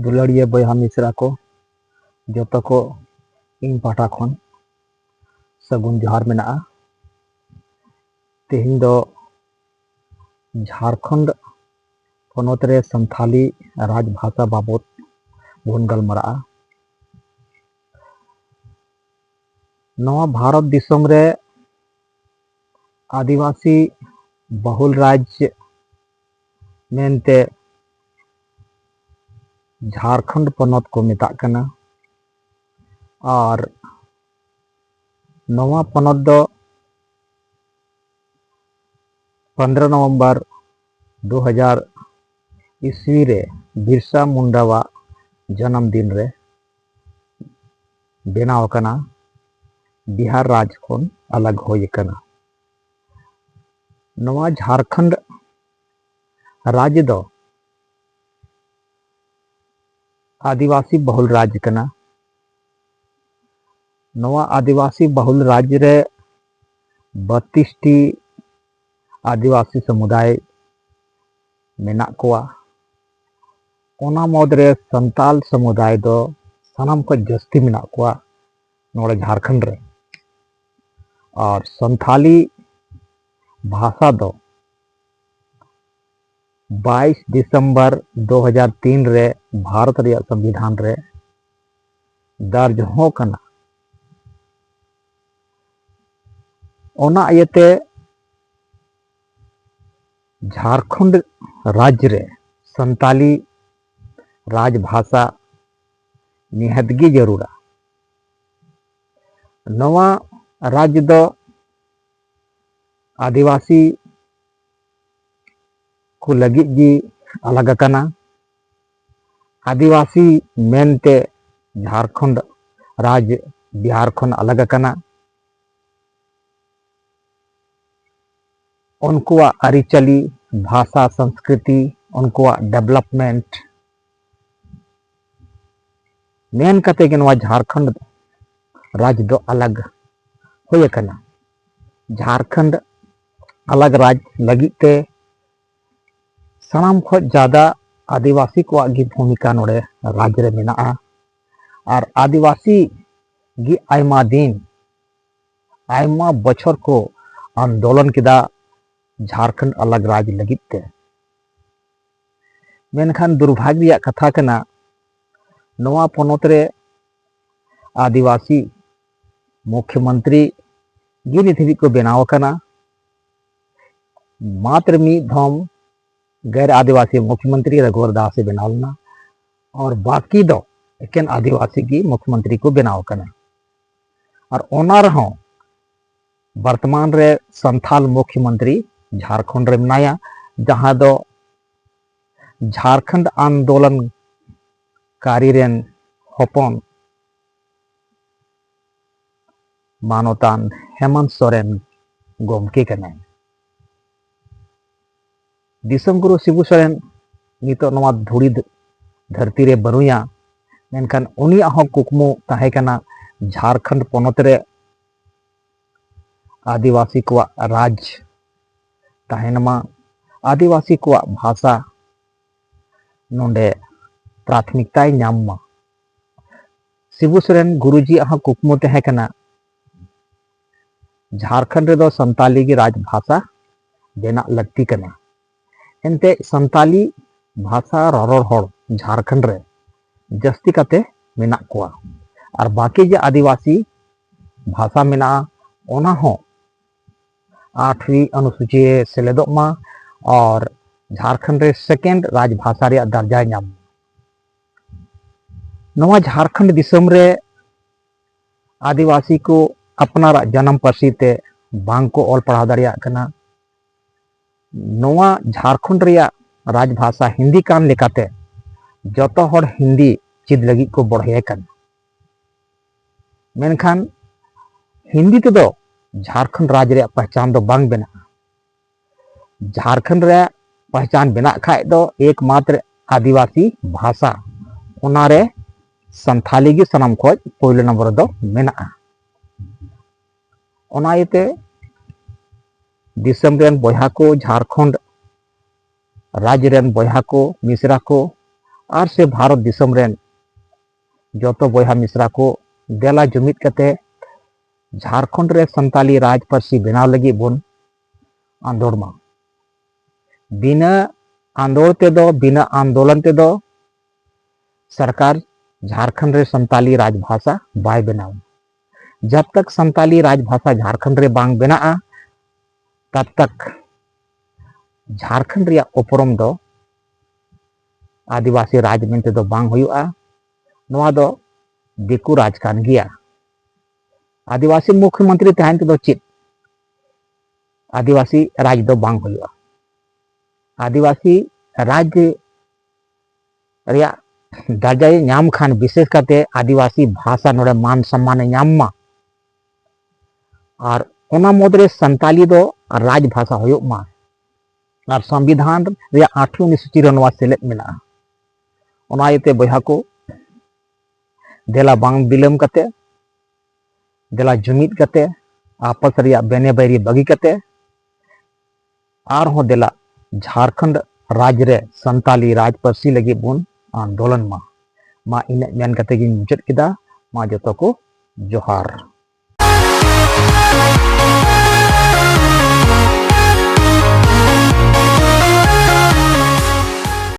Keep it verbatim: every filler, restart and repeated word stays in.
ᱫᱩᱞᱟᱹᱲᱤᱭᱟᱹ ᱵᱚᱭᱦᱟ ᱢᱤᱥᱨᱟ ᱠᱚ, ᱡᱚᱛᱚ ᱠᱚ ᱤᱧ ᱯᱟᱦᱴᱟ ᱠᱷᱚᱱ ᱥᱟᱹᱜᱩᱱ ᱡᱚᱦᱟᱨ ᱢᱮᱱᱟᱜᱼᱟ᱾ ᱛᱮᱦᱮᱧ ᱫᱚ ᱡᱷᱟᱲᱠᱷᱚᱸᱰ ᱯᱚᱱᱚᱛ ᱨᱮ ᱥᱟᱱᱛᱷᱟᱞᱤ ᱨᱟᱡᱽ ᱵᱷᱟᱥᱟ ᱵᱟᱵᱚᱛ ᱵᱚᱱ ᱜᱟᱞᱢᱟᱨᱟᱜᱼᱟ᱾ ᱱᱚᱣᱟ ᱵᱷᱟᱨᱚᱛ ᱫᱤᱥᱚᱢ ᱨᱮ ᱟᱹᱫᱤᱵᱟᱹᱥᱤ ᱵᱟᱦᱩᱞ ᱨᱟᱡᱽ ᱢᱮᱱᱛᱮ ᱡᱷᱟᱲᱠᱷᱚᱸᱰ ᱯᱚᱱᱚᱛ ᱠᱚ ᱢᱮᱛᱟᱜ ᱠᱟᱱᱟ᱾ ᱟᱨ ᱱᱚᱣᱟ ᱯᱚᱱᱚᱛ ᱫᱚ ᱯᱚᱱᱫᱽᱨᱚ ᱱᱚᱵᱷᱮᱢᱵᱚᱨ ᱫᱩ ᱦᱟᱡᱟᱨ ᱤᱥᱣᱤ ᱨᱮ ᱵᱤᱨᱥᱟ ᱢᱩᱱᱰᱟᱣᱟᱜ ᱡᱟᱱᱟᱢ ᱫᱤᱱ ᱨᱮ ᱵᱮᱱᱟᱣ ᱟᱠᱟᱱᱟ, ᱵᱤᱦᱟᱨ ᱨᱟᱡᱽ ᱠᱷᱚᱱ ᱟᱞᱟᱜᱽ ᱦᱩᱭ ᱟᱠᱟᱱᱟ᱾ ᱱᱚᱣᱟ ᱡᱷᱟᱲᱠᱷᱚᱸᱰ ᱨᱟᱡᱽ ᱫᱚ ᱟᱹᱫᱤᱵᱟᱹᱥᱤ ᱵᱟᱦᱩᱞ ᱨᱟᱡᱽ ᱠᱟᱱᱟ᱾ ᱱᱚᱣᱟ ᱟᱹᱫᱤᱵᱟᱹᱥᱤ ᱵᱟᱦᱩᱞ ᱨᱟᱡᱽ ᱨᱮ ᱵᱟᱛᱤᱥ ᱴᱤ ᱟᱹᱫᱤᱵᱟᱹᱥᱤ ᱥᱚᱢᱩᱫᱟᱭ ᱢᱮᱱᱟᱜ ᱠᱚᱣᱟ᱾ ᱚᱱᱟ ᱢᱩᱫᱽᱨᱮ ᱥᱟᱱᱛᱟᱞ ᱥᱚᱢᱩᱫᱟᱭ ᱫᱚ ᱥᱟᱱᱟᱢ ᱠᱷᱚᱱ ᱡᱟᱹᱥᱛᱤ ᱢᱮᱱᱟᱜ ᱠᱚᱣᱟ ᱱᱚᱰᱮ ᱡᱷᱟᱲᱠᱷᱚᱸᱰ ᱨᱮ᱾ ᱟᱨ ᱥᱟᱱᱛᱷᱟᱞᱤ ᱵᱷᱟᱥᱟ ᱫᱚ ᱵᱟᱭᱤᱥ ᱰᱤᱥᱮᱢᱵᱚᱨ ᱫᱩ ᱦᱟᱡᱟᱨ ᱛᱤᱱ ᱨᱮ ᱵᱷᱟᱨᱚᱛ ᱨᱮᱭᱟᱜ ᱥᱚᱝᱵᱤᱫᱷᱟᱱ ᱨᱮ ᱫᱟᱨᱡᱽ ᱦᱚᱸ ᱠᱟᱱᱟ᱾ ᱚᱱᱟ ᱤᱭᱟᱹᱛᱮ ᱡᱷᱟᱲᱠᱷᱚᱸᱰ ᱨᱟᱡᱽ ᱨᱮ ᱥᱟᱱᱛᱟᱞᱤ ᱨᱟᱡᱽ ᱵᱷᱟᱥᱟ ᱱᱤᱦᱟᱹᱛ ᱜᱮ ᱡᱟᱹᱨᱩᱲᱟ᱾ ᱱᱚᱣᱟ ᱨᱟᱡᱽ ᱫᱚ ᱟᱹᱫᱤᱵᱟᱹᱥᱤ ᱠᱚ ᱞᱟᱹᱜᱤᱫ ᱜᱮ ᱟᱞᱟᱜᱽ ᱟᱠᱟᱱᱟ᱾ ᱟᱹᱫᱤᱵᱟᱹᱥᱤ ᱢᱮᱱᱛᱮ ᱡᱷᱟᱲᱠᱷᱚᱸᱰ ᱨᱟᱡᱽ ᱵᱤᱦᱟᱨ ᱠᱷᱚᱱ ᱟᱞᱟᱜᱽ ᱟᱠᱟᱱᱟ᱾ ᱩᱱᱠᱩᱣᱟᱜ ᱟᱹᱨᱤᱪᱟᱹᱞᱤ, ᱵᱷᱟᱥᱟ, ᱥᱚᱝᱥᱠᱨᱤᱛᱤ, ᱩᱱᱠᱩᱣᱟᱜ development ᱢᱮᱱ ᱠᱟᱛᱮ ᱜᱮ ᱱᱚᱣᱟ ᱡᱷᱟᱲᱠᱷᱚᱸᱰ ᱨᱟᱡᱽ ᱫᱚ ᱟᱞᱟᱜᱽ ᱦᱩᱭ ᱟᱠᱟᱱᱟ᱾ ᱡᱷᱟᱲᱠᱷᱚᱸᱰ ᱟᱞᱟᱜᱽ ᱨᱟᱡᱽ ᱞᱟᱹᱜᱤᱫ ᱛᱮ ᱥᱟᱱᱟᱢ ᱠᱷᱚᱱ ᱡᱟᱫᱟ ᱟᱹᱫᱤᱵᱟᱹᱥᱤ ᱠᱚᱣᱟᱜ ᱜᱮ ᱵᱷᱩᱢᱤᱠᱟ ᱱᱚᱰᱮ ᱨᱟᱡᱽ ᱨᱮ ᱢᱮᱱᱟᱜᱼᱟ᱾ ᱟᱨ ᱟᱹᱫᱤᱵᱟᱹᱥᱤ ᱜᱮ ᱟᱭᱢᱟ ᱫᱤᱱ, ᱟᱭᱢᱟ ᱵᱚᱪᱷᱚᱨ ᱠᱚ ᱟᱱᱫᱳᱞᱚᱱ ᱠᱮᱫᱟ ᱡᱷᱟᱲᱠᱷᱚᱸᱰ ᱟᱞᱟᱜᱽ ᱨᱟᱡᱽ ᱞᱟᱹᱜᱤᱫ ᱛᱮ᱾ ᱢᱮᱱᱠᱷᱟᱱ ᱫᱩᱨᱵᱷᱟᱜᱽ ᱨᱮᱭᱟᱜ ᱠᱟᱛᱷᱟ ᱠᱟᱱᱟ, ᱱᱚᱣᱟ ᱯᱚᱱᱚᱛ ᱨᱮ ᱟᱹᱫᱤᱵᱟᱹᱥᱤ ᱢᱩᱠᱷᱭᱚᱢᱚᱱᱛᱨᱤ ᱜᱮ ᱱᱤᱛ ᱦᱟᱹᱵᱤᱡ ᱠᱚ ᱵᱮᱱᱟᱣ ᱟᱠᱟᱱᱟ᱾ ᱢᱟᱛᱨ ᱢᱤᱫ ᱫᱷᱚᱢ ᱜᱮᱨ ᱟᱹᱫᱤᱵᱟᱹᱥᱤ ᱢᱩᱠᱷᱭᱚᱢᱚᱱᱛᱨᱤ ᱨᱟᱜᱷᱩᱣᱟᱨ ᱫᱟᱥ ᱮ ᱵᱮᱱᱟᱣ ᱞᱮᱱᱟ, ᱟᱨ ᱵᱟᱹᱠᱤ ᱫᱚ ᱮᱠᱮᱱ ᱟᱹᱫᱤᱵᱟᱹᱥᱤ ᱜᱮ ᱢᱩᱠᱷᱭᱚᱢᱚᱱᱛᱨᱤ ᱠᱚ ᱵᱮᱱᱟᱣ ᱟᱠᱟᱱᱟ᱾ ᱟᱨ ᱚᱱᱟ ᱨᱮᱦᱚᱸ ᱵᱚᱨᱛᱚᱢᱟᱱ ᱨᱮ ᱥᱟᱱᱛᱷᱟᱞ ᱢᱩᱠᱷᱭᱚᱢᱚᱱᱛᱨᱤ ᱡᱷᱟᱲᱠᱷᱚᱸᱰ ᱨᱮ ᱢᱮᱱᱟᱭᱟ, ᱡᱟᱦᱟᱸ ᱫᱚ ᱡᱷᱟᱲᱠᱷᱚᱸᱰ ᱟᱱᱫᱳᱞᱚᱱ ᱠᱟᱹᱨᱤ ᱨᱮᱱ ᱦᱚᱯᱚᱱ ᱢᱟᱱᱚᱛᱟᱱ ᱦᱮᱢᱚᱱᱛ ᱥᱚᱨᱮᱱ ᱜᱚᱢᱠᱮ ᱠᱟᱱᱟᱭ᱾ ᱫᱤᱥᱚᱢ ᱜᱩᱨᱩ ᱥᱤᱵᱩ ᱥᱚᱨᱮᱱ ᱱᱤᱛᱚᱜ ᱱᱚᱣᱟ ᱫᱷᱩᱲᱤ ᱫᱷᱟᱹᱨᱛᱤ ᱨᱮ ᱵᱟᱹᱱᱩᱭᱟ, ᱢᱮᱱᱠᱷᱟᱱ ᱩᱱᱤᱭᱟᱜ ᱦᱚᱸ ᱠᱩᱠᱢᱩ ᱛᱟᱦᱮᱸ ᱠᱟᱱᱟ ᱡᱷᱟᱲᱠᱷᱚᱸᱰ ᱯᱚᱱᱚᱛ ᱨᱮ ᱟᱹᱫᱤᱵᱟᱹᱥᱤ ᱠᱚᱣᱟᱜ ᱨᱟᱡᱽ ᱛᱟᱦᱮᱱ ᱢᱟ, ᱟᱹᱫᱤᱵᱟᱹᱥᱤ ᱠᱚᱣᱟᱜ ᱵᱷᱟᱥᱟ ᱱᱚᱰᱮ ᱯᱨᱟᱛᱷᱚᱢᱤᱠᱛᱟᱭ ᱧᱟᱢ ᱢᱟ᱾ ᱥᱤᱵᱩ ᱥᱚᱨᱮᱱ ᱜᱩᱨᱩᱡᱤᱭᱟᱜ ᱦᱚᱸ ᱠᱩᱠᱢᱩ ᱛᱟᱦᱮᱸ ᱠᱟᱱᱟ, ᱡᱷᱟᱲᱠᱷᱚᱸᱰ ᱨᱮᱫᱚ ᱥᱟᱱᱛᱟᱞᱤ ᱜᱮ ᱨᱟᱡᱽ ᱵᱷᱟᱥᱟ ᱵᱮᱱᱟᱜ ᱞᱟᱹᱠᱛᱤ ᱠᱟᱱᱟ᱾ ᱮᱱᱛᱮ ᱥᱟᱱᱛᱟᱞᱤ ᱵᱷᱟᱥᱟ ᱨᱚᱨᱚᱲ ᱦᱚᱲ ᱡᱷᱟᱲᱠᱷᱚᱸᱰ ᱨᱮ ᱡᱟᱹᱥᱛᱤ ᱠᱟᱛᱮ ᱢᱮᱱᱟᱜ ᱠᱚᱣᱟ, ᱟᱨ ᱵᱟᱹᱠᱤ ᱡᱮ ᱟᱹᱫᱤᱵᱟᱹᱥᱤ ᱵᱷᱟᱥᱟ ᱢᱮᱱᱟᱜᱼᱟ, ᱚᱱᱟ ᱦᱚᱸ ᱟᱴᱷᱣᱤ ᱚᱱᱩᱥᱩᱪᱤ ᱨᱮ ᱥᱮᱞᱮᱫᱚᱜ ᱢᱟ ᱟᱨ ᱡᱷᱟᱲᱠᱷᱚᱸᱰ ᱨᱮ ᱥᱮᱠᱮᱱᱰ ᱨᱟᱡᱽ ᱵᱷᱟᱥᱟ ᱨᱮᱭᱟᱜ ᱫᱟᱨᱡᱟᱭ ᱧᱟᱢ ᱢᱟ᱾ ᱱᱚᱣᱟ ᱡᱷᱟᱲᱠᱷᱚᱸᱰ ᱫᱤᱥᱚᱢ ᱨᱮ ᱟᱹᱫᱤᱵᱟᱹᱥᱤ ᱠᱚ ᱟᱯᱱᱟᱨᱟᱜ ᱡᱟᱱᱟᱢ ᱯᱟᱹᱨᱥᱤ ᱛᱮ ᱵᱟᱝ ᱠᱚ ᱚᱞ ᱯᱟᱲᱦᱟᱣ ᱫᱟᱲᱮᱭᱟᱜ ᱠᱟᱱᱟ᱾ ᱱᱚᱣᱟ ᱡᱷᱟᱲᱠᱷᱚᱸᱰ ᱨᱮᱭᱟᱜ ᱨᱟᱡᱽ ᱵᱷᱟᱥᱟ ᱦᱤᱱᱫᱤ ᱠᱟᱱ ᱞᱮᱠᱟᱛᱮ ᱡᱚᱛᱚ ᱦᱚᱲ ᱦᱤᱱᱫᱤ ᱪᱮᱫ ᱞᱟᱹᱜᱤᱫ ᱠᱚ ᱵᱚᱲᱦᱮ ᱠᱟᱱᱟ᱾ ᱢᱮᱱᱠᱷᱟᱱ ᱦᱤᱱᱫᱤ ᱛᱮᱫᱚ ᱡᱷᱟᱲᱠᱷᱚᱸᱰ ᱨᱟᱡᱽ ᱨᱮᱭᱟᱜ ᱯᱟᱦᱪᱟᱱ ᱫᱚ ᱵᱟᱝ ᱵᱮᱱᱟᱜᱼᱟ᱾ ᱡᱷᱟᱲᱠᱷᱚᱸᱰ ᱨᱮᱭᱟᱜ ᱯᱟᱦᱪᱟᱱ ᱵᱮᱱᱟᱜ ᱠᱷᱟᱡ ᱫᱚ ᱮᱠᱢᱟᱛᱨᱚ ᱟᱹᱫᱤᱵᱟᱹᱥᱤ ᱵᱷᱟᱥᱟ, ᱚᱱᱟᱨᱮ ᱥᱟᱱᱛᱷᱟᱞᱤ ᱜᱮ ᱥᱟᱱᱟᱢ ᱠᱷᱚᱡ ᱯᱳᱭᱞᱳ ᱱᱚᱢᱵᱚᱨ ᱨᱮᱫᱚ ᱢᱮᱱᱟᱜᱼᱟ᱾ ᱚᱱᱟ ᱤᱭᱟᱹᱛᱮ ᱫᱤᱥᱚᱢ ᱨᱮᱱ ᱵᱚᱭᱦᱟ ᱠᱚ ᱡᱷᱟᱲᱠᱷᱚᱸᱰ ᱨᱟᱡᱽ ᱨᱮᱱ ᱵᱚᱭᱦᱟ ᱠᱚ, ᱢᱤᱥᱨᱟ ᱠᱚ, ᱟᱨ ᱥᱮ ᱵᱷᱟᱨᱚᱛ ᱫᱤᱥᱚᱢ ᱨᱮᱱ ᱡᱚᱛᱚ ᱵᱚᱭᱦᱟ ᱢᱤᱥᱨᱟ ᱠᱚ, ᱫᱮᱞᱟ ᱡᱩᱢᱤᱫ ᱠᱟᱛᱮ ᱡᱷᱟᱲᱠᱷᱚᱸᱰ ᱨᱮ ᱥᱟᱱᱛᱟᱞᱤ ᱨᱟᱡᱽ ᱯᱟᱹᱨᱥᱤ ᱵᱮᱱᱟᱣ ᱞᱟᱹᱜᱤᱫ ᱵᱚᱱ ᱟᱸᱫᱳᱲ ᱢᱟ᱾ ᱵᱤᱱᱟᱹ ᱟᱸᱫᱳᱲ ᱛᱮᱫᱚ, ᱵᱤᱱᱟᱹ ᱟᱱᱫᱳᱞᱚᱱ ᱛᱮᱫᱚ ᱥᱚᱨᱠᱟᱨ ᱡᱷᱟᱲᱠᱷᱚᱸᱰ ᱨᱮ ᱥᱟᱱᱛᱟᱞᱤ ᱨᱟᱡᱽ ᱵᱷᱟᱥᱟ ᱵᱟᱭ ᱵᱮᱱᱟᱣᱟ᱾ ᱡᱟᱵ ᱛᱟᱠ ᱥᱟᱱᱛᱟᱞᱤ ᱨᱟᱡᱽ ᱵᱷᱟᱥᱟ ᱡᱷᱟᱲᱠᱷᱚᱸᱰ ᱨᱮ ᱵᱟᱝ ᱵᱮᱱᱟᱜᱼᱟ, ᱛᱟᱵ ᱛᱟᱠ ᱡᱷᱟᱲᱠᱷᱚᱸᱰ ᱨᱮᱭᱟᱜ ᱩᱯᱨᱩᱢ ᱫᱚ ᱟᱹᱫᱤᱵᱟᱹᱥᱤ ᱨᱟᱡᱽ ᱢᱮᱱᱛᱮ ᱫᱚ ᱵᱟᱝ ᱦᱩᱭᱩᱜᱼᱟ᱾ ᱱᱚᱣᱟ ᱫᱚ ᱫᱤᱠᱩ ᱨᱟᱡᱽ ᱠᱟᱱ ᱜᱮᱭᱟ᱾ ᱟᱹᱫᱤᱵᱟᱹᱥᱤ ᱢᱩᱠᱷᱭᱚᱢᱚᱱᱛᱨᱤ ᱛᱟᱦᱮᱱ ᱛᱮᱫᱚ ᱪᱮᱫ ᱟᱹᱫᱤᱵᱟᱹᱥᱤ ᱨᱟᱡᱽ ᱫᱚ ᱵᱟᱝ ᱦᱩᱭᱩᱜᱼᱟ᱾ ᱟᱹᱫᱤᱵᱟᱹᱥᱤ ᱨᱟᱡᱽ ᱨᱮᱭᱟᱜ ᱫᱟᱨᱡᱟᱭ ᱧᱟᱢ ᱠᱷᱟᱱ, ᱵᱤᱥᱮᱥ ᱠᱟᱛᱮ ᱟᱹᱫᱤᱵᱟᱹᱥᱤ ᱵᱷᱟᱥᱟ ᱱᱚᱰᱮ ᱢᱟᱱ ᱥᱚᱢᱢᱟᱱᱮ ᱧᱟᱢ ᱢᱟ, ᱟᱨ ᱚᱱᱟ ᱢᱩᱫᱽᱨᱮ ᱥᱟᱱᱛᱟᱞᱤ ᱫᱚ ᱨᱟᱡᱽ ᱵᱷᱟᱥᱟ ᱦᱩᱭᱩᱜ ᱢᱟ, ᱟᱨ ᱥᱚᱝᱵᱤᱫᱷᱟᱱ ᱨᱮᱭᱟᱜ ᱟᱴᱷᱨᱚ ᱚᱱᱩᱥᱩᱪᱤ ᱨᱮ ᱱᱚᱣᱟ ᱥᱮᱞᱮᱫ ᱢᱮᱱᱟᱜᱼᱟ᱾ ᱚᱱᱟ ᱤᱭᱟᱹᱛᱮ ᱵᱚᱭᱦᱟ ᱠᱚ, ᱫᱮᱞᱟ ᱵᱟᱝ ᱵᱤᱞᱚᱢ ᱠᱟᱛᱮ, ᱫᱮᱞᱟ ᱡᱩᱢᱤᱫ ᱠᱟᱛᱮ, ᱟᱯᱚᱥ ᱨᱮᱭᱟᱜ ᱵᱮᱱᱮ ᱵᱟᱹᱭᱨᱤ ᱵᱟᱹᱜᱤ ᱠᱟᱛᱮ, ᱟᱨᱦᱚᱸ ᱫᱮᱞᱟ ᱡᱷᱟᱲᱠᱷᱚᱸᱰ ᱨᱟᱡᱽ ᱨᱮ ᱥᱟᱱᱛᱟᱞᱤ ᱨᱟᱡᱽ ᱯᱟᱹᱨᱥᱤ ᱞᱟᱹᱜᱤᱫ ᱵᱚᱱ ᱟᱱᱫᱳᱞᱚᱱ ᱢᱟ᱾ ᱢᱟ ᱤᱱᱟᱹᱜ ᱢᱮᱱ ᱠᱟᱛᱮ ᱜᱤᱧ ᱢᱩᱪᱟᱹᱫ ᱠᱮᱫᱟ᱾ ᱢᱟ ᱡᱚᱛᱚ ᱠᱚ ᱡᱚᱦᱟᱨ᱾